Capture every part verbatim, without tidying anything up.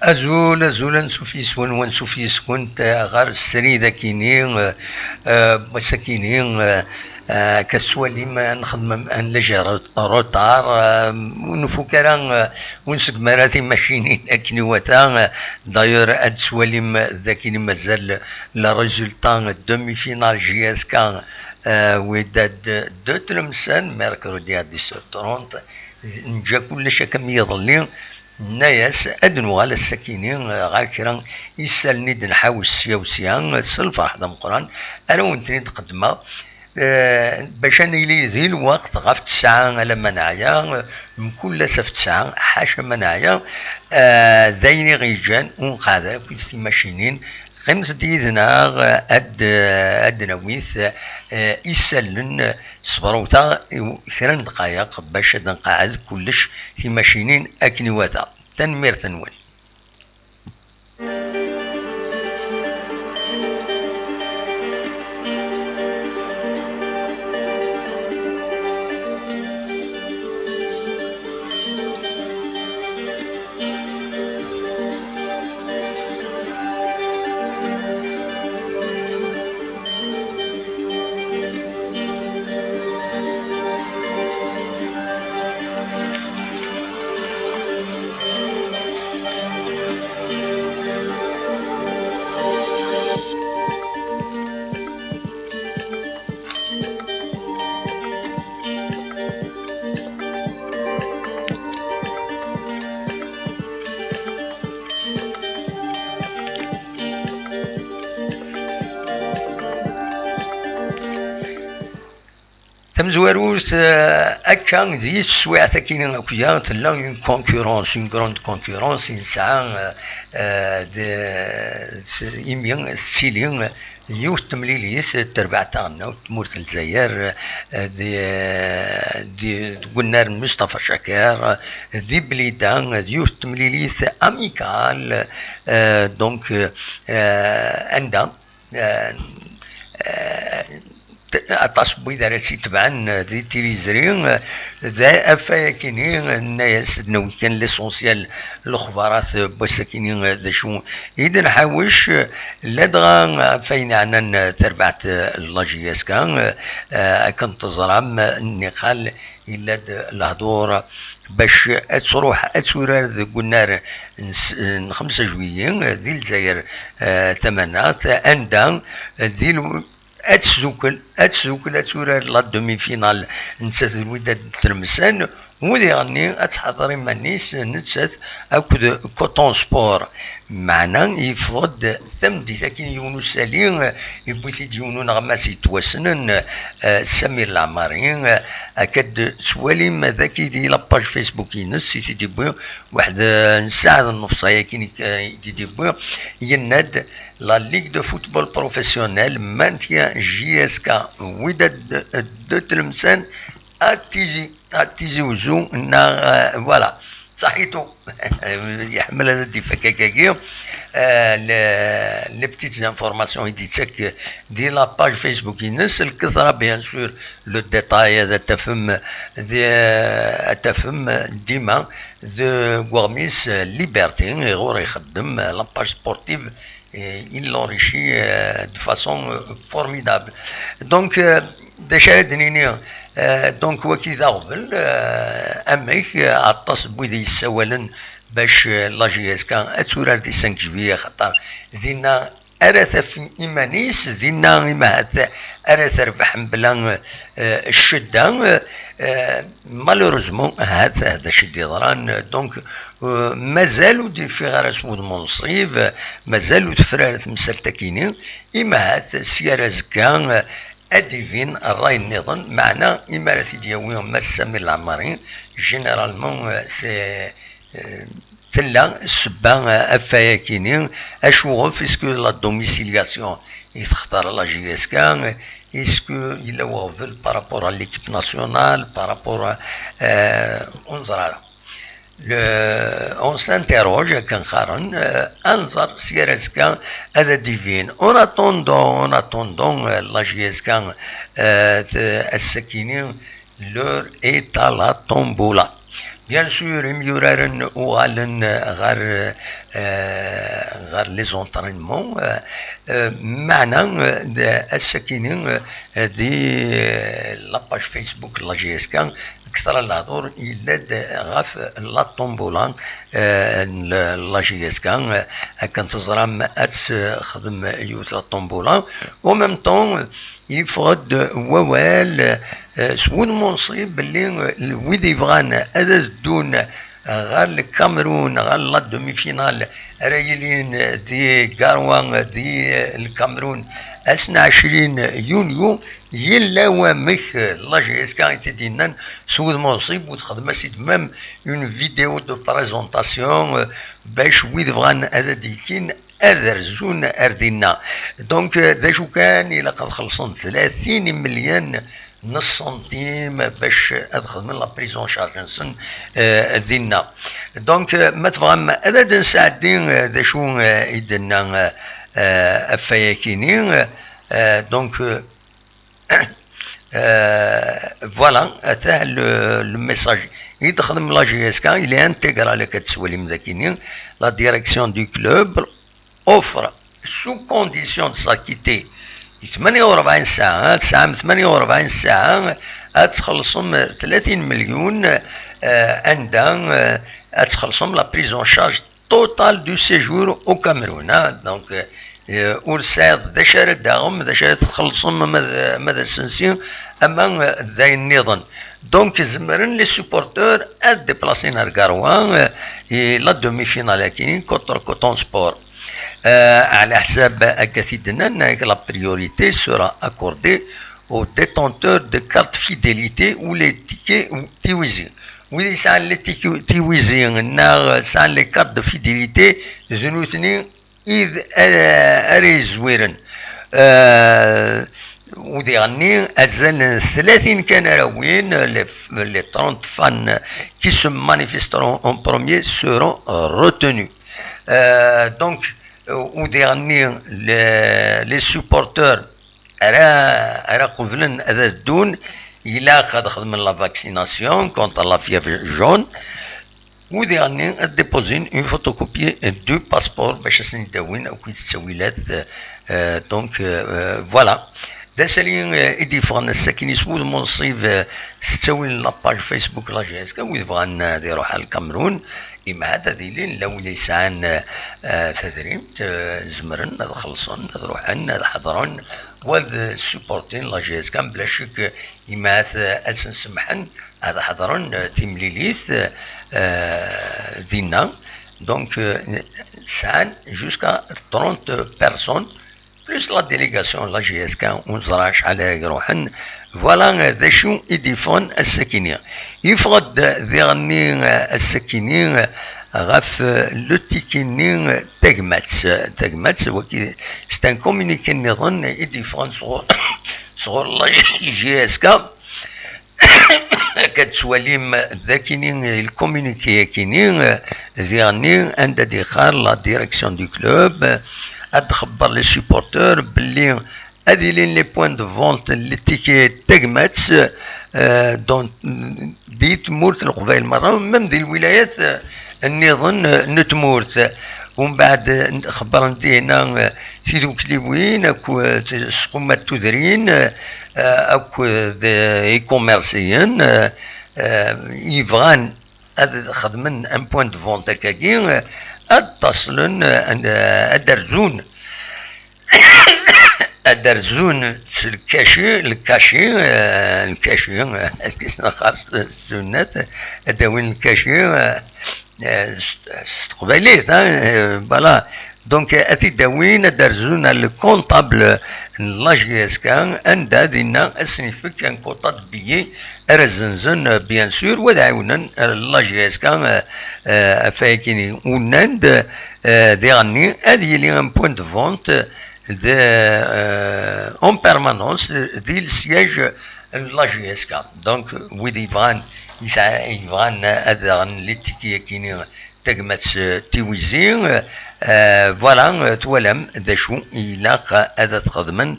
Azul, azul, ansuf yes-wen, wansuf yes-went, eh, ɣer srid akini, eh, eh, n wass akini, eh, eh, akka tettwalim, eh, nxeddem un léger retard, eh, ur nfuk ara, eh, ur nseggem ara timacinin akken iwata, eh, d'ailleurs ad tettwalim d akini mazal le résultat demi-finale J S K, eh, Wydad de Tlemcen, mercredi à dix heures trente, neǧǧa kullec akka am yiḍelli, Nenna-yas ad nuɣal ass-akini ɣer kra isallen i d-nḥawes sya u sya, s lferḥ d ameqqran ara wen-ten-id-qeddmeɣ, eh, bac ad nili di lweqt ɣef ttesɛa alamma neɛya, mkul ass ɣef ttesɛa, ḥaca ma neɛya, eh, d ayen i ɣ-yeǧǧan ur nqeɛɛed ara akked timacinin. Qqimet-d yid-neɣ, ad, ad d-nawi, eh, isallen s tebṛuwt-a i kra n ddqayeq bac ad nqeɛɛed kullec timacinin akken iwata. Tanemmirt-nwen. Tamezwarut, eh, akka di teswiɛt akkin akya tella une concurrence, une grande concurrence i nesɛa, eh, eh, de, s-, imi tettili yiwet temlilit terbaɛt taɣelnawt n tmurt n Lezzayer, eh, di, eh, di, deg unnar n Mustafa Caker, eh, di Blida, eh, d yiwet temlilit amicale, eh, donc, eh, anda, eh, eh, t-, aṭas n wid ara tt-itebɛen, eh, di tilizri, eh, d afay akini, eh, nenna-yas ad nawi kan l'essentiel, lexbarat, eh, n wass-akini, eh, d acu i d-nḥawec, eh, ladɣa, eh, ɣef ayen yeɛnan, eh, tarbaɛt, eh, n la J S K, eh, eh, akken teẓram, eh, nniqal yella-d lehdur bac ad truḥ ad turar deg unnar n s-, n xemsa juillet, eh, di Lezzayer, eh, tamaneɣt, anda, eh, di l-, ad tesdukel, ad tesdukel, ad turar la demi-finale nettat d Wydad n Tlemsan, u diɣenni ad tḥaḍer iman-is nettat akked Coton Sport. Meɛna yeffeɣ-d tameddit akkin yiwen usali, yewwi-t-id yiwen uneɣmas yettwassnen, eh, Samir Leɛmari, eh, akka d-tettwalim daki di la page Facebook-ines i t-id-yewwi, waḥed, eh, n ssaɛa d nnefṣ ay akkin i, eh, i t-id-yewwi, yenna-d: La Ligue de football professionnel maintient J S K Wydad de, de Tlemcen à Tizi, à Tizi Ouzou, neɣ, euh, voilà. Saḥitu. Yeḥmel ad d-ifak akkagi. Euh, les, les petites informations i d-ittak di la page Facebook-ines. Lketra, bien sûr, le détail ad tafem di, ad tafem dima deg uɣmis Liberté, iɣur ixeddem la page sportive, eh, il l'enrichit, eh, de façon, eh, formidable. Donc, eh, d acu ara d-nini, eh, donc, waki d aɣbel, eh, amek, eh, aṭas n wid yessawalen bac, eh, la J S K ad turar di cinq juillet, axaṭer dinna ara taf iman-is, dinna imahat ara terbeḥ mebla, eh, ccedda, eh, malheureusement, ahat d acu i d-yeḍran. Donc, eh, mazal ur d-yeffiɣ ara s wudem unṣib, mazal ur tefri ara temsalt-akini, imahat sya ar azekka, eh, ad d-ibin ṛṛay nniḍen, meɛna imi ara t-id-yawi Mass Samir Leɛmari, généralement, eh, c'est, eh, tella ssebba, eh, ɣef wayakini, acuɣef, est-ce que la domiciliation i textar la J S K, est-ce que yella weɣbel par rapport à l'équipe nationale, par rapport à, eh, ur neẓri ara. Le, on s'interroge, akken qqaren, eh, ad nẓer sya ar azekka ad d-ibin. En attendant, en attendant, eh, la J S K, eh, t-, ass-akini, l'heure est à la tombola. Bien sûr, imyuraren uɣalen ɣer, euh, ɣer les entraînements, euh, euh, meɛna, euh, d-, ass-akini, euh, di, euh, la page Facebook n la J S K, kter n lehdur yella-d ɣef la tombola, euh, n la J S K, euh, akken teẓram ad texdem yiwet la tombola. En même temps, yeffeɣ-d wawal, euh, s wudem unṣib belli, euh, wid yebɣan ad ddun ɣer Lkamerun, ɣer la demi-finale ara yilin di Garoua, di Lkamerun, ass n ɛecrin yunyu, yella wamek, euh, la J S K i t-id-yennan s wudem unṣib, u texdem-as-id même une vidéo de présentation, euh, bac wid bɣan ad d-yekkin ad rzun ar dinna. Donc, euh, d acu kan, ilaq ad xellṣen tlatin imelyan n ṣṣentim bac ad xedmen la prise en charge-nsen, euh, dinna. Donc, euh, ma tebɣam ad d-nesɛeddi, euh, d acu, euh, i d-tenna, euh, euh, ɣef wayakini, euh, donc, euh, euh, voilà, ata le, le message i d-texdem la J S K, il est intégral, akka tettwalim dakini, la direction du club offre, sous condition de s'acquitter, i tmanya u rebɛin ssaɛa, tesɛam tmanya u rebɛin ssaɛa ad txellṣem tlatin melyun, euh, anda, euh, ad txellṣem la prise en charge totale du séjour au Cameroun, hein. Donc, euh, ur tesɛiḍ d acu ara d-taɣem, d acu ara txellṣem, ma d, ma d asensi, ama, euh, d ayen nniḍen. Donc, zemren les supporters ad déplacer ar Garoua, euh, i la demi-finale-agi contre Coton Sport. Euh, ɛla ḥsab akka t-id-nnan, la priorité sera accordée aux détenteurs de cartes fidélité ou les tickets Tiwizi. Wid yesɛan les tickets Tiwizi neɣ sɛan les cartes de fidélité, d nutni i d, euh, ara yezwiren. Euh, u diɣenni, azal n tlatin kan ara win, les, les trente fans qui se manifesteront en premier seront retenus. Euh, donc, u diɣenni, les, les supporters ara, ara qeblen ad ddun, ilaq ad xedmen la vaccination contre la fièvre jaune, u diɣenni ad déposer une photocopie du passeport bac ad sen-id-awin akk ttawilat, euh, donc, euh, voilà. D asali, euh, i d-yeffɣen ass-akini s wudem unṣib, euh, s ttawil n la page Facebook la J S K, wid bɣan, euh, ad iruḥ ar Lkamerun, imhat ad ilin la wid yesɛan, euh, tadrimt, euh, zemren ad xellṣen, ad ruḥen, ad ḥeḍren, u ad supportin la J S K, bla ccek, imhat, euh, ad sen-semḥen ad ḥeḍren, euh, timlilit, euh, dinna. Donc, euh, sɛan jusqu'à trente personnes, plus la délégation n la J S K, ur neẓra acḥal ara iruḥen. Voilà, euh, d acu i d-yeffɣen ass-akini. Yeffeɣ-d diɣenni, euh, ass-akini, euh, ɣef, euh, le tiki-nni, euh, tagmat. Tagmat, wagi, c'est un communiqué nniḍen i d-yeffɣen sɣur, sɣur la J S K. Akka tettwalim dakini le communiqué-akini, diɣenni anda d-iqqar la direction du club ad d-txebber les supporters belli ad ilin les points de vente n les tickets tagmat, euh, donc, di tmurt n Leqbayel merra, même di lwilayat, euh, nniḍen, euh, n tmurt. Umbeɛd, euh, xebbren dihna, euh, tidukliwin akked, euh, sqummat tudrin, euh, akked, euh, ikummersiyen, euh, euh, yebɣan ad xedmen un point de vente akkagi, euh, ad ṭṭaslen, euh, ad, euh, ad rzun ad rzun s lkaci, lkaci, euh, lkaci, euh, est-ce que c'est xas sunnat, ad d-awin lkaci, euh, euh, s, s teqbaylit, hein, euh, voilà. Donc, euh, ad t-id-awin, ad rzun ar le comptable n la J S K, anda dinna ad sen-ifek un quota de billets ara zzenzen, euh, bien sûr, wa ad ɛiwnen, euh, la J S K, euh, euh, ɣef wayakini. U nnan-d, euh, diɣenni, ad yili un point de vente de, euh, en permanence, euh, di le siège n la J S K. Donc, wid yebɣan, yesɛa, yebɣan ad aɣen les tickets-akini tagmat, eh, tiwizi, eh, voilà, eh, twalam d acu ilaq ad txedmen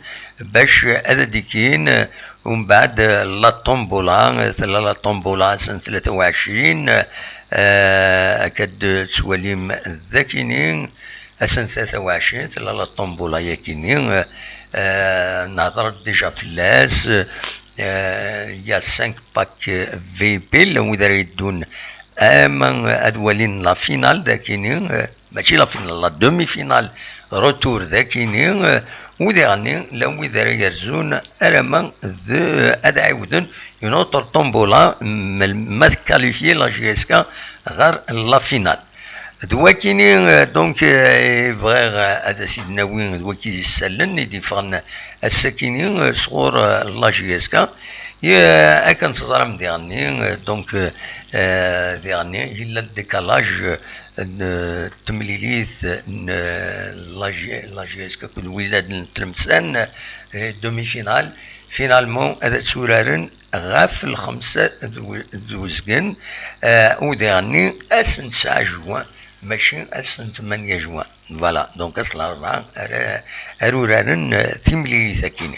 bac ad d-ikkin, eh, umbeɛd, eh, la tombola, eh, tella la tombola ass n tlata u ɛecrin, eh, akka d-tettwalim dakini, ass n tlata u ɛecrin, tella la tombola yakini, eh, eh, nehder déjà fell-as, eh, il y a cinq packs V I P, llan wid ara yeddun ama ad walin la finale dakini, eh, mačči la finale, la demi-finale retour dakini, eh, u diɣenni llan wid ara yerzun arama d, ad ɛiwden une autre tombola, m-, ma tqualifie la J S K ɣer la finale. D wakini, eh, donc, eh, bɣiɣ, eh, ad as-id-nawi d waki d isallen i d-iffɣen ass-akini, eh, sɣur, eh, la J S K. Eh, akken teẓram diɣenni, eh, donc, eh, eh, diɣenni yella décalage, eh, n, eh, temlilit n, eh, la J-, la J S K akked Wydad n Tlemsan, eh, demi-finale. Finalement, ad tturaren ɣef lxemsa d u-, d uzgen, eh, u diɣenni ass n tesɛa juin, mačči ass n tmanya juin. Voilà, donc ass n larebɛa ara, ara uraren, eh, timlilit akini.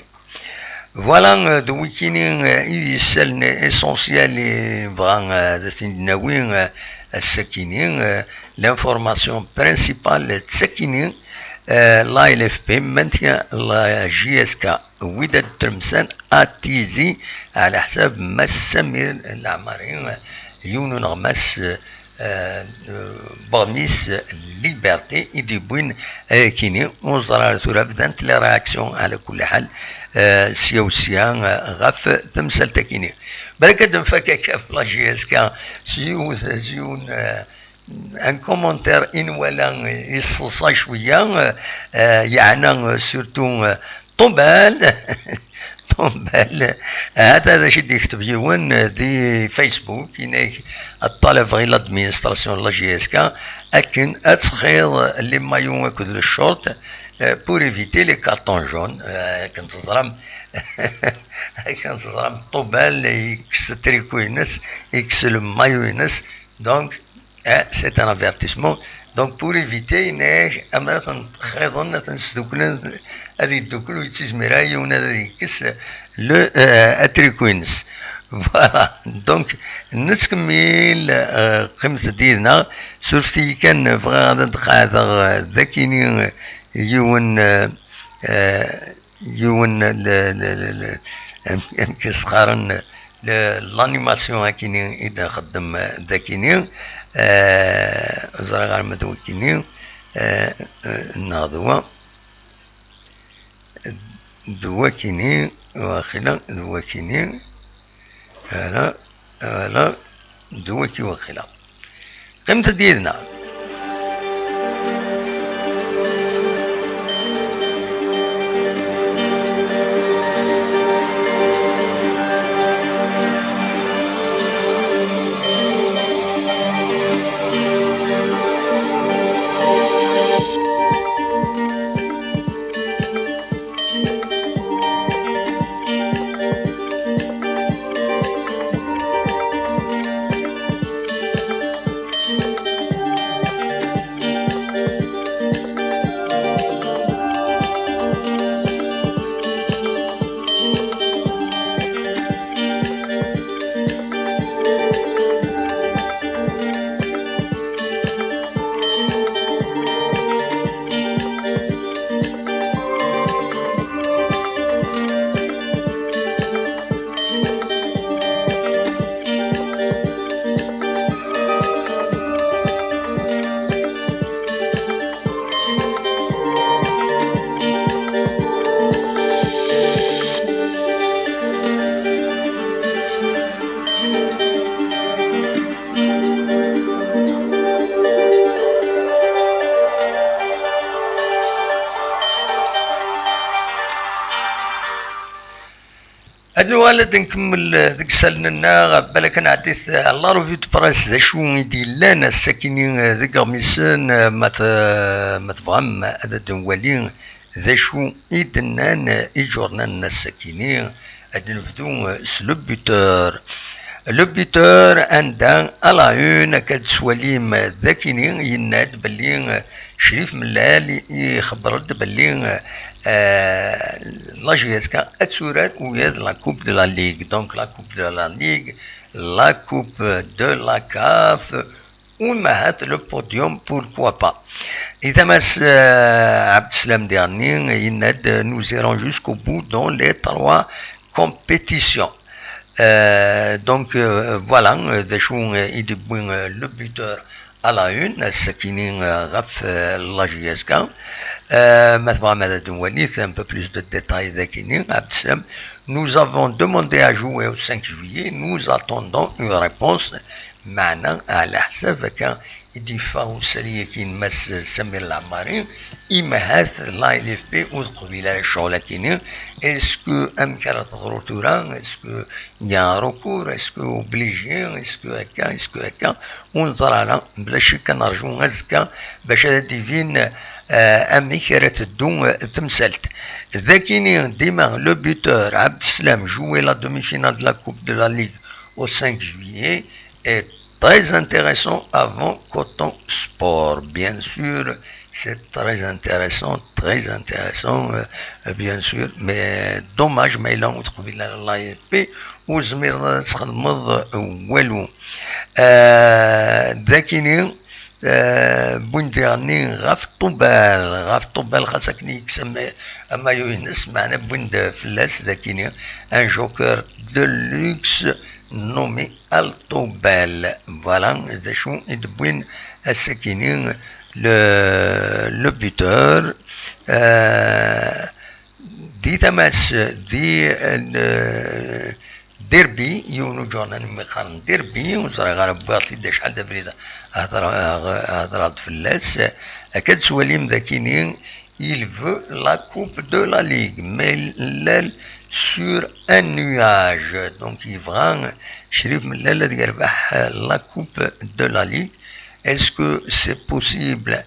Voilà, eh, d wikini, eh, i d isalen essentiel i bɣa, eh, ad ten-id-nawi, eh, ass-akini, eh, l'information principale d takini, eh, la L F P maintient la J S K Wydad Tlemsan à Tizi, ɛla ḥsab Mass Samir Leɛmari, yiwen uneɣmas, eh, eh, n uɣmis Liberté i d-yewwin ayakini. Ur ẓriɣ ara tura bdant les réactions, ɛla kulli ḥal, eh, sya u sya, eh, ɣef temsalt-akini. Balak ad nfak akka ɣef la J S K s yiwet, s yiwen, eh, un commentaire i nwala yesseḍsay cwiya, eh, yeɛna, eh, surtout, eh, Ṭubal. Ṭubal. Hata d acu i d-yekteb yiwen, eh, di Facebook, yenna-ak: "Ṭṭalabeɣ i l'administration n la J S K akken ad texxiḍ les maillots akked le short, eh, pour éviter les cartons jaunes." Eh, akken teẓram, akken teẓram, Ṭubal yekkes triko-ines, yekkes le maillot-ines, donc, eh, c'est un avertissement. Donc, pour éviter, yenna-ak, amer ad ten-xxiḍen, ad ten-sduklen, ad yeddukel, ur yettizmir ara yiwen ad yekkes le, eh, atriku-ines. Voilà. Donc, nettkemmil, eh, qqimet-d yid-neɣ. Surfet-iyi kan, bɣiɣ ad d-qeɛdeɣ, eh, dakini, eh, yiwen, eh, eh, yiwen le, le, le, le, am-, amek i s-qqaren, le, l'animation akini i d-nxeddem dakini, eh, ẓriɣ arma d wakini, eh, eh, neɣ d wa, d wakini, waxila d wakini, ala, ala, d waki waxila. Qqimet-d yid-neɣ. Ad nuɣal ad nkemmel, eh, deg isallen-nneɣ, balak ad nɛeddi, eh, la revue de presse, d acu i d-yellan ass-akini, eh, deg iɣmisen, eh, ma t-, ma tebɣam ad d-nwali d acu i d-nnan, eh, iǧurnanen ass-akini. Ad nebdu, eh, s le buteur. Le buteur anda à la une, akka d-tettwalim d akini, yenna-d belli Crif Mellal ixebber-d belli la J S K ad turar ula d la Coupe de la Ligue. Donc la Coupe de la Ligue, la Coupe de la CAF, u ahat le podium, pourquoi pas. Di tama-s Abdeslam diɣenni yenna-d nous irons jusqu'au bout dans les trois compétitions. Donc voilà d acu i d-yewwi le buteur à la une ass-akini ɣef la J S K. Ma tebɣam ad d-nwalit un peu plus de détails dagini, Abdeslam: nous avons demandé à jouer au cinq juillet, nous attendons une réponse. Meɛna ɛla ḥsab akka i d-yeffeɣ usali-agi n Mass Samir Lamari, imahat la L F P ur teqbil ara ccɣel-akini. Est-ce que amek ara teḍru tura? Est-ce que il y a un recours? Est-ce que obligé? Est-ce que akka? Est-ce que akka? Ur neẓri ara, bla ccek ad nerju azekka bac ad d-ibin amek ara teddu temsalt. Dakini dima le buteur Abdeslam jouait la demi-finale de la Coupe de la Ligue au cinq juillet est très intéressant avant Coton Sport. Bien sûr, c'est très intéressant, très intéressant, bien sûr, mais dommage ma yella ur teqbil ara la L F P, ur tezmireḍ ad txedmeḍ walu. Dakini wwin-d diɣenni ɣef Ṭubal, ɣef Ṭubal xas akken yekkes amayu-ines, meɛna wwin-d fell-as dakini un joker de luxe nommé Al Ṭubal. Voilà d acu i d-wwin ass-akini le buteur. Di tama-s di Derby, yiwen uǧurnan mi qqaren Derby, ur ẓriɣ ara, wwiɣ-t-id acḥal d abrid hedreɣ-d fell-as. Akka d-tettwalim dakini, il veut la Coupe de la Ligue, mais Mellal sur un nuage. Donc yebɣa Crif Mellal ad yerbeḥ la Coupe de la Ligue. Est-ce que c'est possible?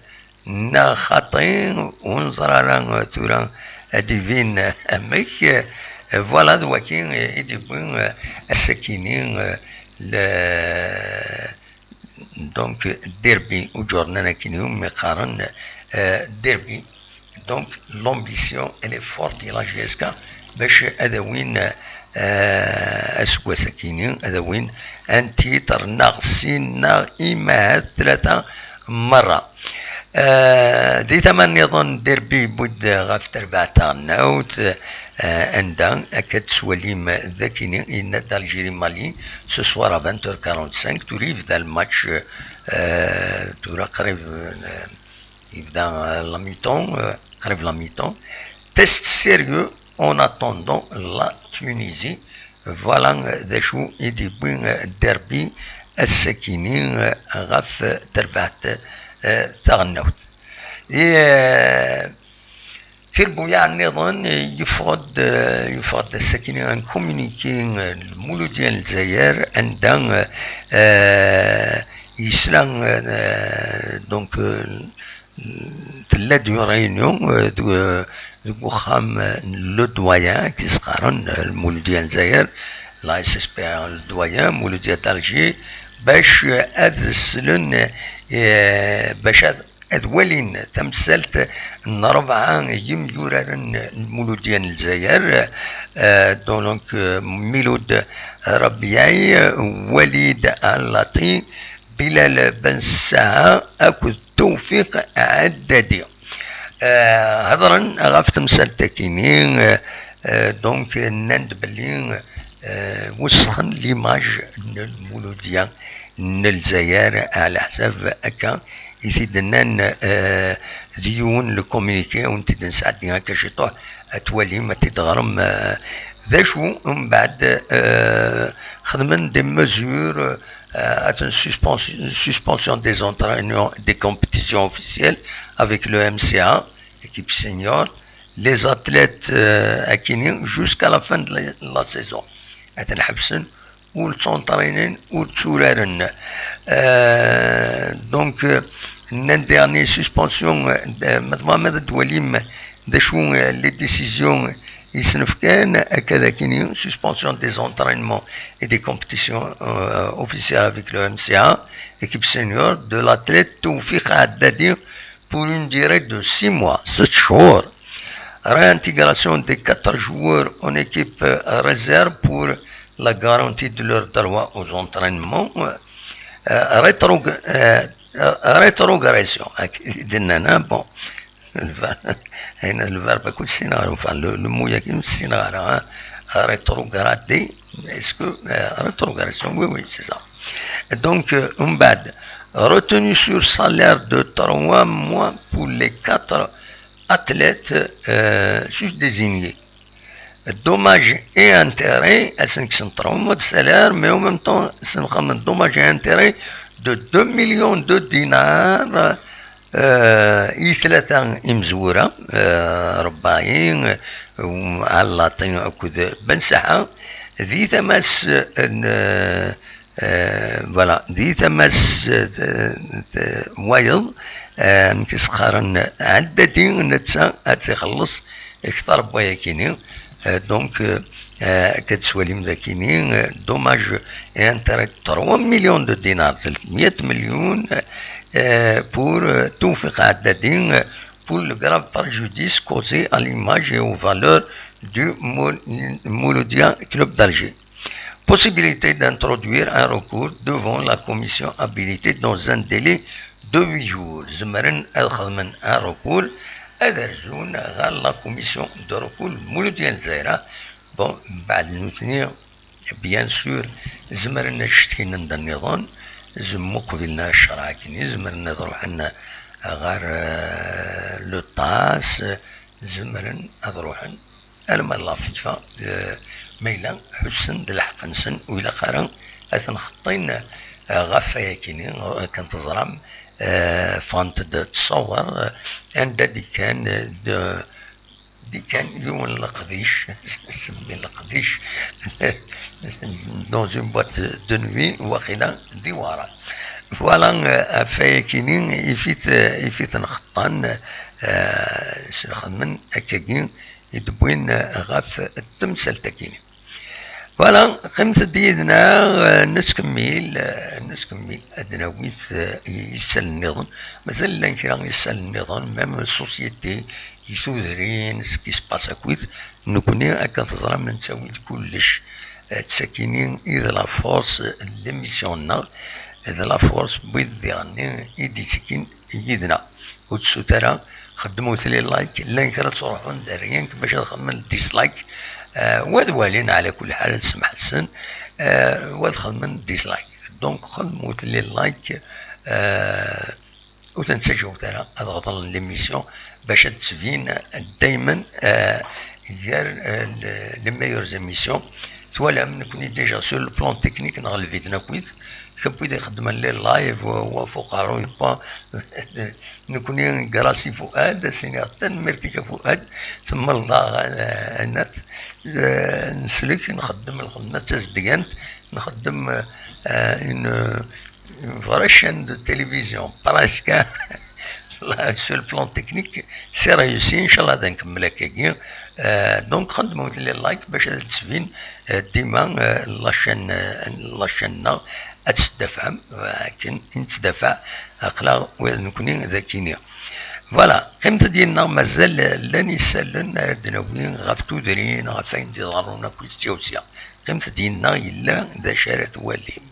Neɣ xaṭi, ur neẓri ara tura ad d-ibin amek. Voilà d waki i d-yewwi ass-akini le donc Derby, uǧurnan akini umi qqaren Derby. Donc l'ambition elle est forte i la J S K bac ad awin aseggas-akini, ad awin un titre neɣ sin neɣ imahat tlata merra. Di tama nniḍen Derby yewwi-d ɣef terbaɛt taɣelnawt, anda akka d-tettwalim dakini yenna-d Algérie Mali ce soir à vingt heures quarante-cinq, tura yebda le match, tura qrib yebda la mi-temps, qrib la mi-temps. Test sérieux en attendant la Tunisie. Voilà d acu i d-yewwi Derby ass-akini ɣef terbaɛt taɣelnawt. Tirbuyaɛ nniḍen yeffeɣ-d, yeffeɣ-d ass-akini un communiqué n Lmuludya n Lezzayer anda yesla donc tella-d une réunion deg uxxam n le doyen, i s-qqaren Lmuludya n Lezzayer, la S S P A le doyen, Muludya d'Alger, bac ad slen, bac ad ad walin tamsalt n rebɛa yimyuraren n Lmuludya n Lezzayer, donc Milud Rabiay, Walid Allati, Bilal Ben Saha akked Tewfiq Ɛeddadi. Hedren ɣef temsalt-akini, donc nnan-d belli wesxen l'image n Lmuludya n Lezzayer, ɛla ḥsab akka i t-id-nnan d yiwen le communiqué, ur t-id-nesɛeddi akka ciṭuḥ, ad twalim, ad t-id-teɣrem d acu. Mbeɛd xedmen des mesures, une suspension des entraînements, des compétitions officielles avec le M C A, équipe senior, les athlètes akini jusqu'à la fin de la saison. Ad ten-ḥebsen, ur ttunṭrinen, ur tturaren. Donc nnan diɣenni suspension, ma tebɣam ad d-twalim d acu les décisions yesnefkan akka d akini suspension des entraînements et des compétitions euh, officielles avec le M C A, équipe senior, de l'athlète Toufiq Haddadi pour une durée de six mois, ست شهور. Réintégration des quatre joueurs en équipe euh, réserve pour la garantie de leur droit aux entraînements. Euh, rétro, euh, euh, rétrogression, bon, le verbe, le, le mot, il y a une, hein, rétrogradé. Est-ce que euh, rétrogression? Oui, oui, c'est ça. Donc, euh, Umbad, retenu sur salaire de trois mois pour les quatre athlètes euh, désignés. Dommages et intérêts, elles sont qui sont trois mois de salaire, mais en même temps, c'est vraiment dommages et intérêts de deux millions de dinars. Euh, i tlata imezwura, euh, Rebbaɛi, Ɛellaṭi akked Ben Saḥa, di tama-s n, euh, voilà, di tama-s, euh, wayeḍ, euh, amek i s-qqaren, Ɛeddadi, netta ad tt-ixelleṣ kter n wayakini. Euh, donc, euh, euh, akka d-tettwalim dakini, euh, dommages et intérêts trois millions de dinars, ثلاثمية مليون, euh, pour euh, Toufiq Haddadi, euh, pour le grave préjudice causé à l'image et aux valeurs du Mouloudia Club d'Alger. Possibilité d'introduire un recours devant la commission habilitée dans un délai de huit jours. Zemren ad xedmen un recours, ad rzun ɣer la commission de recours n Mouloudia n Lezzayer. Bon, mbeɛd nutni, bien sûr, zemren ad cetkin anda nniḍen, zem uqbilen ccṛeɛ akken, zemren ad ruḥen ɣer euh, le tas, zemren ad ruḥen alma d la FIFA, euh, ma yella ḥussen d lḥeqq-nsen, ur ilaq ara ad ten-xeṭṭin euh, ɣef wayakini, akken teẓram, euh, ffɣent-d ttṣawer, euh, anda d-ikkan euh, d-, d-ikkan yiwen n leqdic, semmi leqdic, dans une boîte de nuit, waqila d Iwaran. Voilà, euh, ɣef wayakini, ifit, euh, ifit nxeṭṭan, euh, s-, xedmen akkagi i d-wwin ɣef temsalt-agi. Voilà, qqimet-d yid-neɣ, euh, nettkemmil, euh, nettkemmil, ad d-nawi, euh, isalen nniḍen. Mazal llan kra isalen nniḍen, même société, i tudrin, ce qui se passe akkit, nekkni, akken teẓram, nettawi-d kullec. Euh, d takini i d la force n l'émission-nneɣ, d la force n wid diɣen i d-ittekkin yid-neɣ. Ur ttessut ara, xeddmut les likes, llan kra ttruḥun d rien que bac ad xedmen dislike, euh, wa ad walin ɛla kulli ḥal, ad semḥessen, euh, wa ad xedmen dislike. Donc, xedmut les likes, euh, ur ten-ttaǧǧawet ara ad ɣeḍlen l'émission, bac ad d-tbin daymen, euh, gar, euh, le-, les meilleures émissions. Twalam, nekkni déjà sur le plan technique, nɣelb-iten akkit. Kewwid ixeddmen les lives, wa, wa fuqaru yewwa. Nekkni, grâce i Fuad, ad s-iniɣ tanemmirt-ik a Fuad, temmalḍ-aɣ, euh, anat, euh, neslek, nxeddem lxedma d tazedgant, nxeddem, euh, une, une vraie chaîne de télévision, presque, là, sur le plan technique, c'est réussi, inchallah, ad nkemmel akkagi. Euh, donc, xedmut les likes, bac ad d-tbin, euh, dima, euh, la chaîne, euh, la chaîne-nneɣ, ad teddafɛem, euh, akken i nettdafaɛ, aql-aɣ wid nekkni d akini. Voilà, qqimet-d yid-neɣ, mazal llan isallen ara d-nawi ɣef tudrin, ɣef ayen d-iḍerrun akk i tjawsa. Qqimet-d yid-neɣ, yella d acu ara twalim.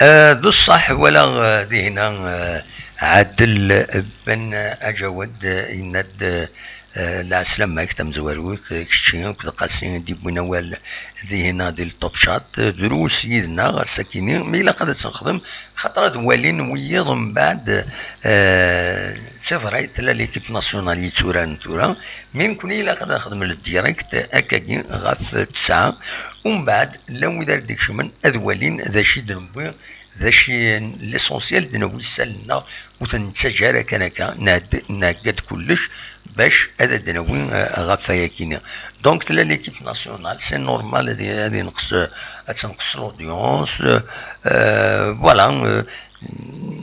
آه، بصح ولا آه، دهنا آه، عادل بن أجود إند Eh, lɛeslama-k tamezwarut, eh, kečči akked Qasi i d-yewwin awal dihina di Top Chat. Eh, drus yid-neɣ ass-akini, mi ilaq ad tt-nexdem, xaṭer ad walin wiyiḍ mbeɛd, eh, c'est vrai, tella l'équipe nationale yetturaren tura, mi nekni ilaq ad nexdem le direct akkagi ɣef ttesɛa, umbeɛd llan wid ara d-ikecmen ad walin d acu i d-newwi, d acu i, l'essentiel d-newwi isallen-nneɣ, ur ten-nettaǧǧa ara kan akka, nɛeddi-, nɛegga-d kullec bac ad d-nawi, eh, ɣef wayakini. Donc tella l'équipe nationale, c'est normal ad, ad yenqes, eh, ad tenqes l'audience, eh, eh, voilà, eh,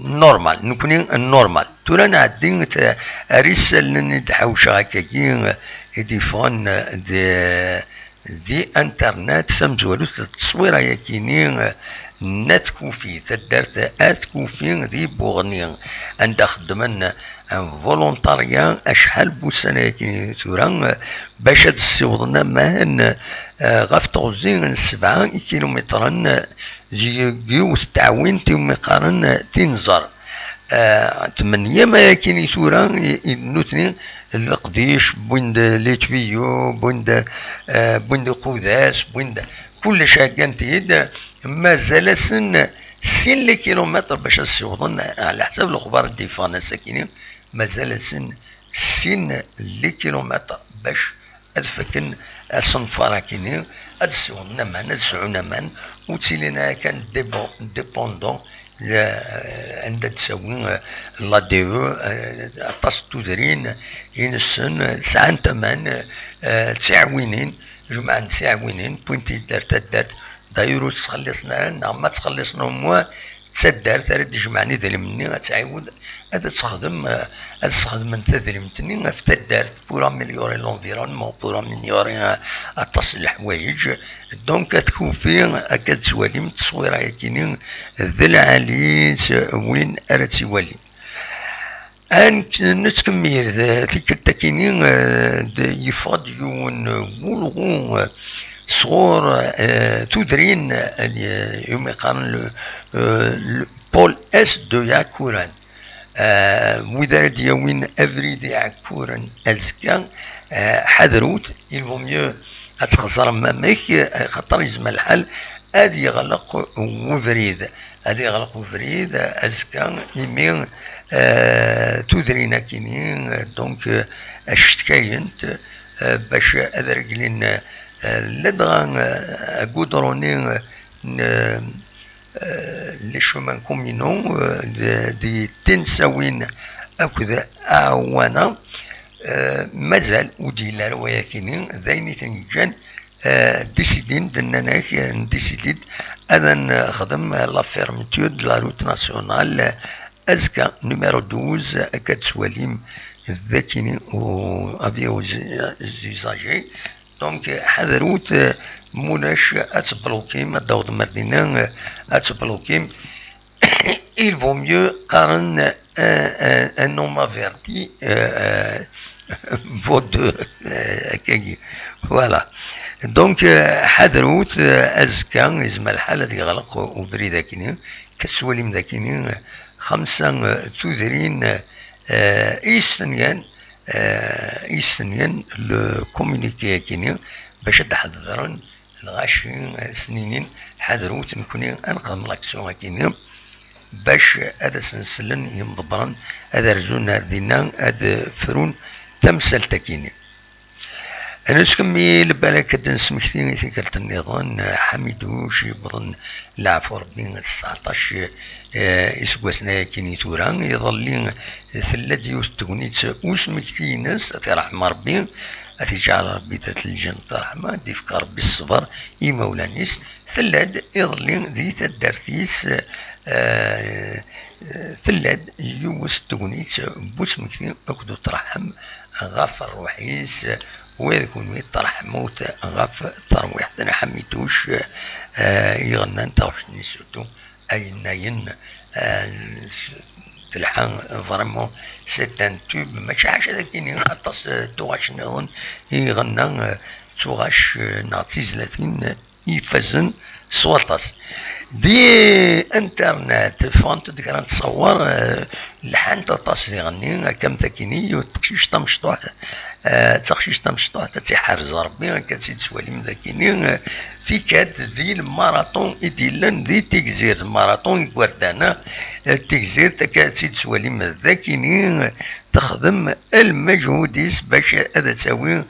normal, nekni normal. Tura nɛeddi t-, ar isallen i d-ḥawceɣ akkagi, eh, i d-yeffɣen, eh, d-, di internet, tamezwarut d tteswira-yakini n At Kufi, taddart At Kufi di Buɣni, anda xeddmen un volontariat acḥal n wussan-ayakini tura, bac ad ssiwḍen aman, eh, ɣef teɣzi n sebɛa ikilumitren, eh, deg yiwet n tɛwint iwumi qqaren, eh, Tinẓer. Eh, tmenya ma yakini tura i, i nutni d leqdic, wwin-d les tuyaux, wwin-d, eh, wwin-d iqudas, wwin-d kullec, heggan-t-id. Mazal-asen sin les kilomètres bac ad ssiwḍen, ɛla ḥsab lexbar i d-yeffɣen ass-akini, mazal-asen sin les kilomètres bac ad fakken asenfar-akini, ad sɛun aman, ad sɛun aman, ur ttilin ara kan débo-, dépendant, eh, anda d-tawi, eh, l'A D E, eh, aṭas n tudrin i nessen, eh, sɛant aman, eh, d tiɛwinin, jemɛen tiɛwinin, wwin-t-id ar taddart, d'ailleurs ur ttxelliṣen ara, neɣ ma ttxelliṣen au moins, d taddart ara d-ijemɛen idrimen-nni, ad tɛiwed ad texdem, ad sxedmen tadrimt-nni ɣef taddart, pour améliorer l'environnement, pour améliorer, euh, aṭas n leḥwayeǧ. Donc, At Kufi, akka d-tettwalim tteswira-yakini, d lɛali-s win ara tt-iwalin. Ad nek-, nettkemmil, d tikkelt-akini, eh, d-, yeffeɣ-d yiwen n wulɣu, eh, sɣur, eh, tudrin, eh, iwumi qqaren le, eh, le Pôle Est de Iɛekkuren. Eh, wid ara d-yawin abrid Iɛekkuren azekka, eh, ḥadrut, il vaut mieux ad txeẓrem amek, eh, xaṭer yezmer lḥal ad yeɣleq ubrid. Ad yeɣleq ubrid azekka, imi, eh, tudrin-akini, eh, donc, eh, ad cetkayent, eh, bac ad reglin, eh, ladɣa, eh, agudruni, eh, n, eh, les chemins communaux, eh, d, d tinsawin akked aɛwana. Eh, mazal ur d-yelli ara wayakini, d ayen i ten-yeǧǧan, eh, décidin-d, nnan-ak, eh, ndécidi-d ad nexdem la fermeture de la route nationale, eh, azekka, numéro douze, akka d-tettwalim d akini, au, avis aux, aux usagers. Donc, eh, ḥadrut, eh, mulac ad teblukim, ad d-tawḍem ar dinna, eh, ad teblukim. Il vaut mieux, qqaren, un, un, un homme averti, euh, euh, vaut deux, euh, akkagi. Voilà. Donc, euh, ḥadrut, euh, azekka, yezmer lḥal ad yeɣleq ubrid akini, ad tettwalim d akini, euh, xemsa, euh, tudrin, euh, i yestenyan, euh, i yestenyan le communiqué akini, bac ad d-ḥedren lɣaci, eh, s-ninin, ḥadrut, nekni ad nexdem l'action-akini, bac ad asen-slen yimḍebbren, ad rzun ar dinna, ad frun tamsalt-akini. Ad nettkemmil, balak ad d-nesmekti i tikkelt nniḍen, eh, Ḥamiduc yewwḍen, leɛfu Rebbi, tesɛeṭṭac, eh, iseggasen-ayakini tura. Iḍelli, tella-d yiwet n tegnit, usmekti-ines, ad t-iṛḥem Ṛebbi, ad t-iǧɛel Ṛebbi dat lǧennet ṛṛeḥma, ad d-ifk Ṛebbi ṣṣber i imawlan-is. Tella-d iḍelli di taddart-is, eh, tella-d yiwet n tegnit n usmekti akked uṭerḥem ɣef ṛṛuḥ-is, wa d kunwi ṭerḥmut ɣef terwiḥt n Ḥamiduc, eh, iɣennan taɣect-nni surtout. Ayen, ayen, euh, telḥa, vraiment, c'est un tube, mačči ḥaca d akini, aṭas, euh, tuɣac nniḍen i iɣenna, euh, d tuɣac, euh, neɣ d tizlatin, euh, ifazen s waṭas. Di internet ffɣent-d kra n ttṣawar, eh, lḥant aṭas diɣenni, akka am takini, yiwet teqcict tamecṭuḥt, eh, d taqcict tamecṭuḥt, ad tt-iḥrez Rebbi, akka ad tt-id-twalim dakini, eh, tikad di lmaraṭun i d-yellan di Tigzirt, lmaraṭun igerdan, eh, Tigzirt, akka ad tt-id-twalim dakini, eh, texdem lmeǧhud-is bac ad tawi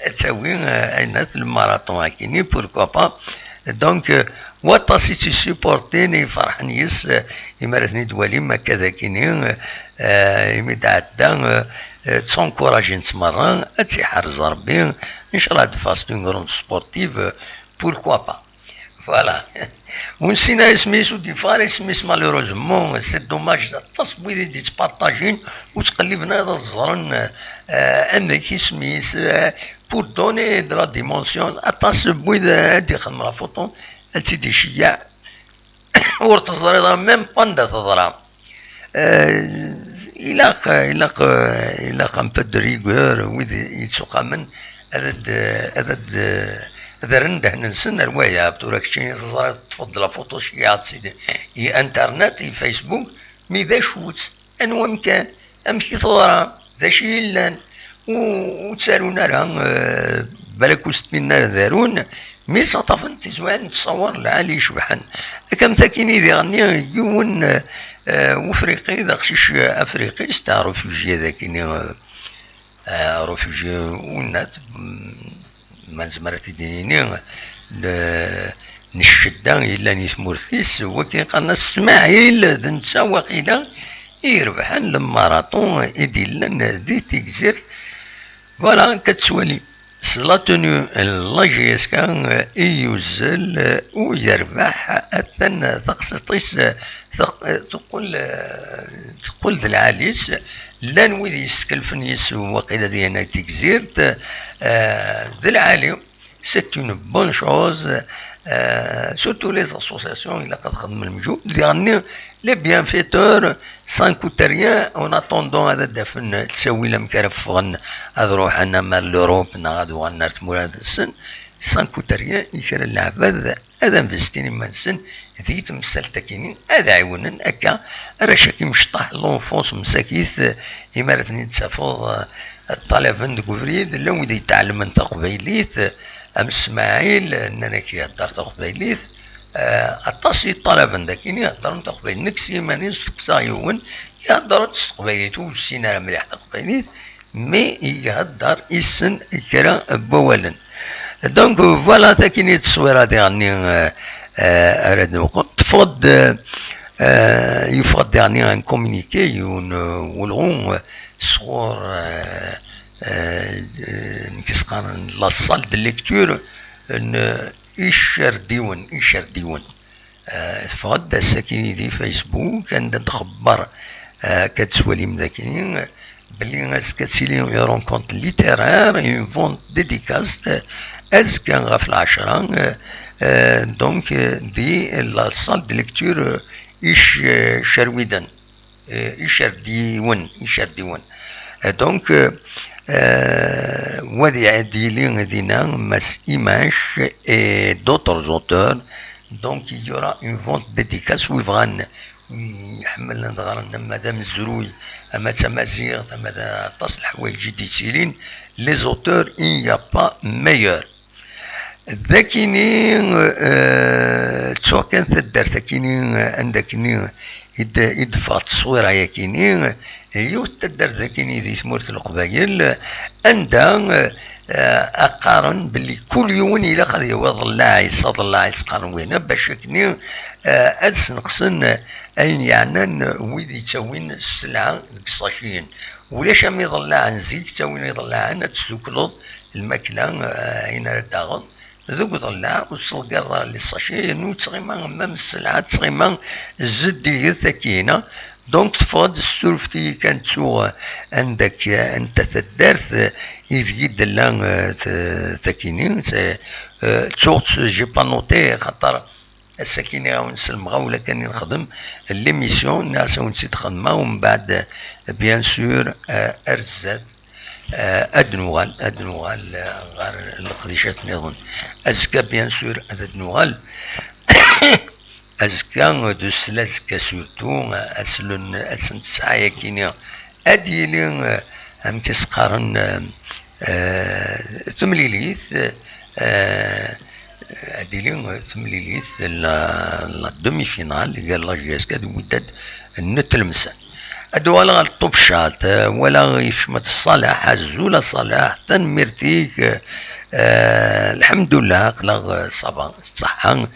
ad tawi, eh, ayen at lmaraṭun akini, pourquoi pas. Donc, euh, waṭas i tt-issupportin, i iferḥen yes, euh, imi ara ten-id-twalim akka d akini, euh, imi d-ɛedda, euh, euh, ttencouragin-tt merra, ad tt-iḥrez Rebbi, inchallah ad d-teffeɣ c'est une grande sportive, euh, pourquoi pas. Voilà. Ur nessin ara isem-is, ur d-yeffeɣ ara isem-is, malheureusement. C'est dommage, aṭas n wid i d-yettpartajin ur ttqelliben ara ad ẓren, euh, amek isem-is, euh, pour donner de la dimension. Aṭas n wid, euh, ad d-ixdem la photo, ad tt-id-iceyyeɛ, ur teẓriḍ ara même pas anda teḍra. Euh, ilaq, ilaq, euh, ilaq un peu de rigueur, wid yettuqamen ad d-, ad d-, ad rren ddehn-nsen ar waya. Tura keččini teẓriḍ, teṭṭfeḍ-d la photo, tceyyeɛeḍ-tt i internet, i Facebook, mi d acu-tt, anwa amkan, amek i teḍra, d acu i yellan, ur, ur ttarun ara, eh, balak ur s-ttinin ara darun, mi ttaṭṭafen tiswiɛin n ttṣawar lɛali icebḥen. Akka am takini diɣenni, yiwen, eh, eh, Ufriqi, d aqcic afriqi, c'est un réfugié dakini, eh, eh, réfugié, winna, mm, ma nezmer ad t-id-nini, n, n ccedda yellan i tmurt-is, wakken qqaren-as Smaɛil, d netta waqila i irebḥen le marathon i d-yellan di Tigzirt. Voilà, akka tettwali. S la tenue n la J S K i yuzzel u yerbeḥ, atan taqsiṭ-is teq-, teqqel, teqqel d lɛali-s. Llan wid yeskelfen yes waqila di Tigzirt, eh, d lɛali. C'est une bonne chose, euh, surtout les associations, ilaq ad xedmen lmeǧhud. Diɣenni, les bienfaiteurs, ça ne coûte rien, en attendant ad d-afen ttawil amek ara ffɣen, ad ruḥen ama l'Europe neɣ ad uɣalen ar tmura-nsen, ça ne coûte rien i kra n leɛbad ad investin iman-nsen di temsalt-akini, ad ɛiwnen akka arrac-agi imecṭaḥ, l'enfance msakit, imi ara ten-id-tafeḍ, eh, ṭṭalaben deg ubrid, llan wid yetɛelmen taqbaylit, am Smaɛil, nnan-ak ihedder taqbaylit, eh, aṭas i ṭṭalaben d akin iheddren taqbaylit, nekk s yiman-iw steqsaɣ yiwen, ihedder-d s teqbaylit, ur yessin ara mliḥ taqbaylit, mi ihedder issen kra n wawalen. Donc, voilà, takini d tteswira diɣenni, euh, euh, ara d-newqem. Teffeɣ-d, euh, euh, yeffeɣ-d diɣenni un communiqué, yiwen, euh, ulɣu, euh, sɣur, euh, euh, euh, nekk s-qqaren la salle de lecture n Icerdiwen, Icerdiwen. Eh, teffeɣ-d ass-akini di Facebook, anda d-xebber, eh, akka tettwalim dakini, belli azekka ad tili une rencontre littéraire, une vente dédicace, eh, azekka ɣef lɛecra, eh, eh, donc, eh, di la salle de lecture, eh, Ic-, eh, Cerwiden, eh, Icerdiwen, Icerdiwen. Eh, donc, eh, eh, wa ad d-yili dina Mass Imac et d'autres auteurs. Donc, il y aura une vente dédicace, wi bɣan, wi iḥemmlen ad ɣren, ama d amezruy, ama d tamaziɣt, ama d aṭas n leḥwayeǧ i d-yettilin, les auteurs, il n'y a pas meilleur. Dakini, eh, ttuɣ kan taddart akini, eh, anda akini i d-, i d-teffeɣ tteswira yakini, yiwet taddart dakini di tmurt n Leqbayel, anda, eh, qqaren belli kul yiwen ilaq ad yawi aḍellaɛ-is, aḍellaɛ-is qqaren winna, bac akni, eh, ad sneqsen ayen yeɛnan wid yettawin sselɛa deg ṣaciyen. Ulac am iḍellaɛen zik, ttawin iḍellaɛen, ad tesdukleḍ lmakla, eh, ayen ara d-taɣeḍ deg uḍellaɛ, ur tettḍeggireḍ ara les sachets, yernu ttɣima am, am sselɛa, ttɣima zeddiget akkina. Donc, teffeɣ-d, tessurfet-iyi kan, ttuɣ, eh, anda k-, anta taddart, eh, ideg i d-tella, eh, t-, takini, c'est, eh, ttuɣ, j'ai pas noté, xaṭer ass-akini ad wen-selmeɣ, ula kan i nexdem l'émission, nniɣ-as ad wen-tt-id-xedmeɣ, umbeɛd, bien sûr, eh, ar zdat, Eh, ad nuɣal, ad nuɣal, eh, ɣer leqdicat nniḍen. Azekka, bien sûr, ad d-nuɣal. Azekka, d usla azekka surtout, eh, ass n, ass n tesɛa yakini, ad yili, eh, amek i s-qqaren, eh, eh, temlilit, eh, ad yili temlilit, la, la demi-finale, gar la J S K d Wydad n Tlemsan. Ad uɣaleɣ ɣer Ṭubcat, eh, walaɣ yekcem-d Ṣaleḥ. Azul a Ṣaleḥ, tanemmirt-ik. Eh, lḥemdullah, aql-aɣ, eh, ça va, ṣṣeḥḥa.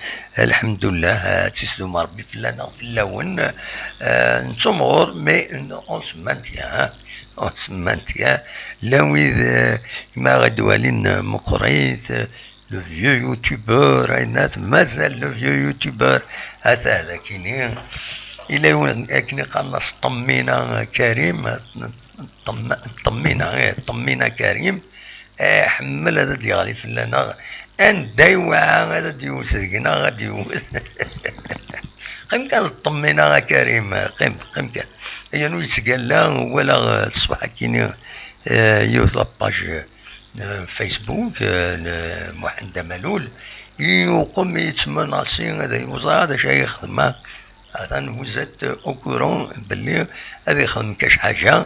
Lḥemdullah, eh, ad tisdum Ṛebbi fell-aneɣ, fell-awen. Eh, nettumɣur, mais on se maintient, hein. On se maintient. Llan wid, eh, ma ɣ-d-walin, eh, meqqrit, eh, le vieux youtubeur, ayennat, mazal le vieux youtubeur, ata d akini. Ila yiwen akken iqqaren-as Ṭemmina Karim, Ṭem-, Ṭemmina, eh, Ṭemmina Karim, eh, iḥemmel ad d-yeɣli fell-aneɣ. Anda yewɛa ad d-yewwet deg-neɣ, ad d-yewwet. Qqim kan Ṭemmina a Karim, qqim, qqim kan. Ayen ur yettgalla, walaɣ, eh, ṣṣbeḥ akini, eh, yiwet la page, eh, Facebook, eh, n Muḥend Amalul, yuqem yettmenasi, ad, ur ẓriɣ d acu ay yexdem, ah. Atan vous êtes au courant belli ad yexdem kac ḥaǧa.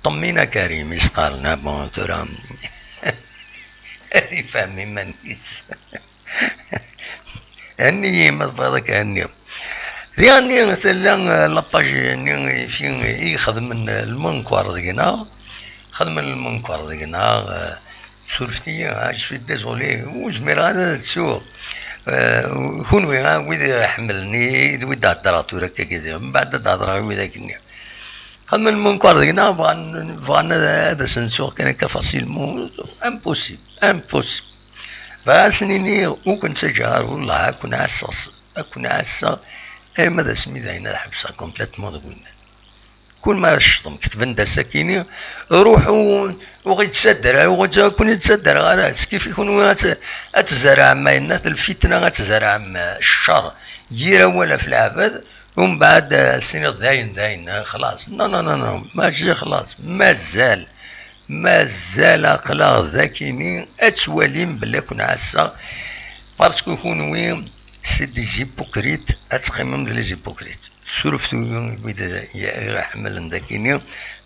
Ṭemmina Karim i s-qqaren, ah, bon, tura ad yefhem iman-is. Henni-yi, ma tebɣiḍ ad k-henniɣ. Diɣenni tella, eh, la page-nni i fi-, i ixedmen lmunker deg-neɣ. Xedmen lmunker deg-neɣ, eh, surfet-iyi, ah, je suis désolé, ur zmireɣ ara ad ttuɣ. Eh, kunwi, ah, wid iḥemmlen-iyi, d wid d-heddreɣ tura akka, mbeɛd ad d-heddreɣ i widak-nni. Xedmen lmunker deg-neɣ, bɣan, bɣan ad, ad asen-suɣ kan akka facilement. Impossible, impossible. Bɣiɣ ad sen-iniɣ, ur ken-ttaǧǧaɣ ara, wellah, ad ken-ɛasseɣ, ad ken-ɛasseɣ, arma d asmi d ayen ad ḥebseɣ complètement deg winna. Kul ma ara tecḍem, ketben-d ass-akini, ruḥu, ur ɣ-yettsadder ara, ur ɣ-yettsadder, ur ken-yettsadder ara, s kif i kunwi ad t-, ad tzerɛem, ayennat lfitna, ad tzerɛem, eh, ccer, yir awal ɣef leɛbad, umbeɛd, eh, ad s-tiniḍ dayen, dayen, eh, xlaṣ. Non, non, non, non, mačči xlaṣ, mazal. Mazal aql-aɣ dakini, ad twalim belli ad ken-ɛasseɣ, parce que kunwi c'est des hypocrites, ad teqqimem d les hypocrites. Surfet wid i ɣ-iḥemmlen dakini,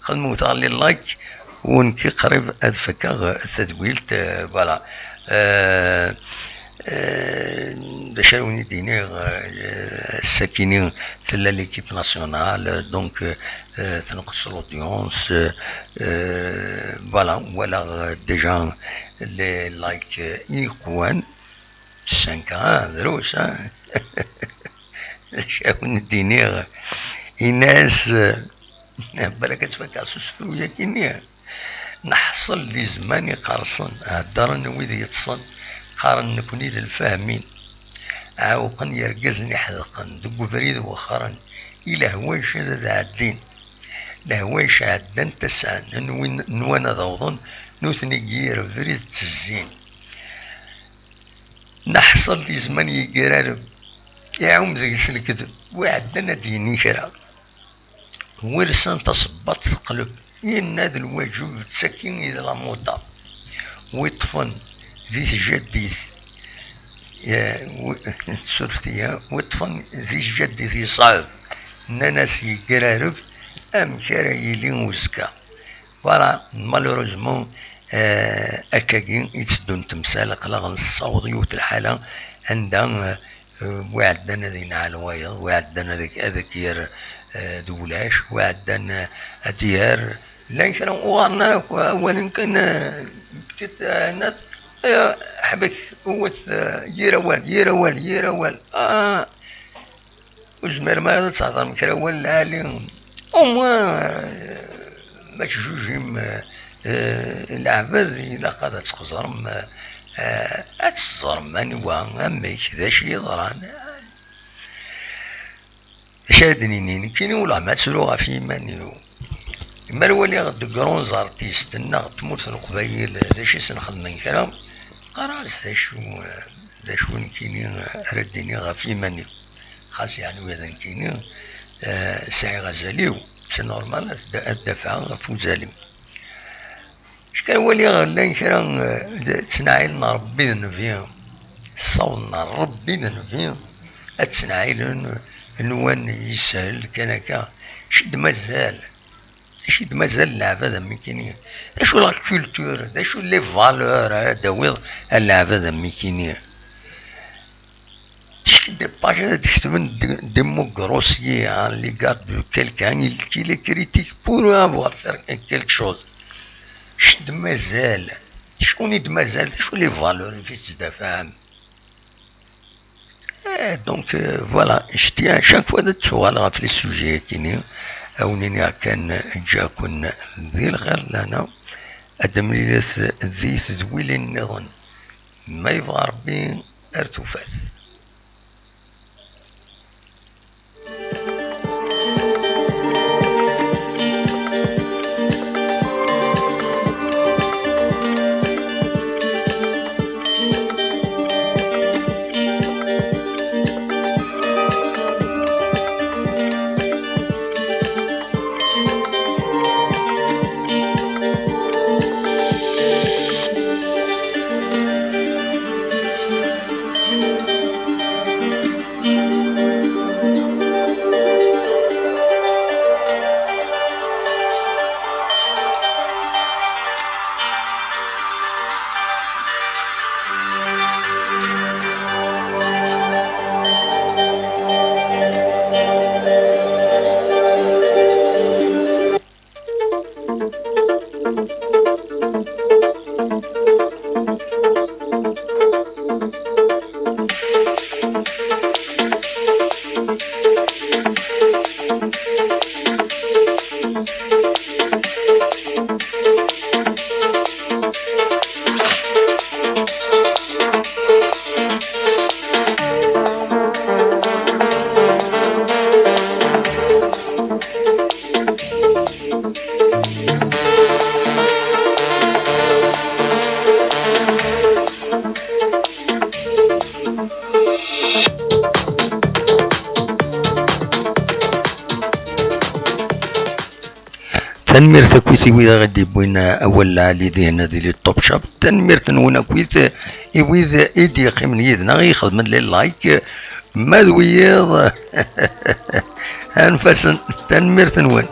xedmewt-aɣ les likes, u nekki qrib ad fakeɣ tadwilt, euh, voilà. Euh, euh, d acu ara wen-id-iniɣ, euh, ass-akini tella l'équipe nationale, donc, euh, euh, tenqes l'audience, euh, euh, voilà, walaɣ, euh, déjà les likes, euh, i yeqwan, cinq, ah, drus, ah. D acu ara wen-d-iniɣ, ini-as, euh, balak ad tfakeɣ s usefru-yagi-nni. Neḥṣel di zzman iqerṣen, heddren wid yeṭṭsen, qqaren nekni d lfahmin, ɛewqen yergazen iḥedqen, deg ubrid wexxren, i lehwac ad, ad ɛeddin. Lehwac ɛeddan tasɛan, nwan, nwan ad awḍen, nutni deg yir abrid ttezzin. Neḥṣel di zzman yeggararen, iɛum deg-s lekdeb, wi ɛeddan ad d-yini kra. Wilsan tasebbaḍt teqleb, yenna-d lwaǧeb d tagi i d lamuḍa. Wi ṭṭfen di tjaddit, eh, wi-, surfet-iyi, wi ṭṭfen di tjaddit yeṣɛeb, nnan-as yegrareb, amek ara yili uzekka? Voilà, malheureusement, eh, akkagi i tteddun temsal, aql-aɣ nessaweḍ yiwet lḥala anda, eh, wi ɛeddan ad inɛel wayeḍ, wi ɛeddan ad, ad k-yerr, eh, d ulac, wi ɛeddan, eh, ad yerr. Llan kra uɣaren ara k-, awalen kan, eh, petite, eh, nat, eh, ḥbek, wwet, eh, yir awal, yir awal, yir awal. Ah, ur tezmirem ara ad thedrem kra awal lɛali. Au moins, eh, ma tjujim, eh, eh, leɛbed, ilaq ad txeẓrem, eh, eh, ad teẓrem anwa, amek, d acu yeḍran. D acu ara d-nini? Nekkini wellah ma ttruɣ ɣef yiman-iw. Ma waliɣ de grands artistes nneɣ n tmurt n Leqbayel, d acu i sen-xedmen kra, qqareɣ-as d acu, d acu nekkini ara d-iniɣ ɣef yiman-iw. Xas yeɛni ula d nekkini, eh, sɛiɣ azal-iw, c'est normal ad d-, ad d-afeɣ ɣef uzal-iw. Kan waliɣ llan kra, eh, d ttnaɛil n Ṛebbi d Nnbi, ṣṣawḍ n Ṛebbi d Nnbi, ad ttnaɛilen, nwan yeshel kan akka. Acu i d-mazal? Acu i d-mazal leɛbad am nekkini? D acu la culture? D acu les valeurs ara d-tawiḍ a leɛbad am nekkini? Des pages ad d-ketben d-, des mots grossiers à l'égard de quelqu'un, il, qu'il est critique pour avoir fait quelque chose. Acu d-mazal? Acu i d-mazal? D acu les valeurs i s-d-tafam? Eh, donc, euh, voilà, je tiens à chaque fois ad ttuɣal ɣef les sujets-agi-nni, a wen-iniɣ kan ǧǧa-ken di lxir lana, ad d-mlilet di tedwilin nniḍen. Ma yebɣa Ṛebbi, ar tufat. Tanemmirt akkit i wid i ɣ-d-yewwin awal lɛali dihin di les Top Shop. Tanemmirt-nwen akkit i wid i d-yeqqimen yid-neɣ, i ixedmen les like. Ma d wiyiḍ, anef-asen. Tanemmirt-nwen.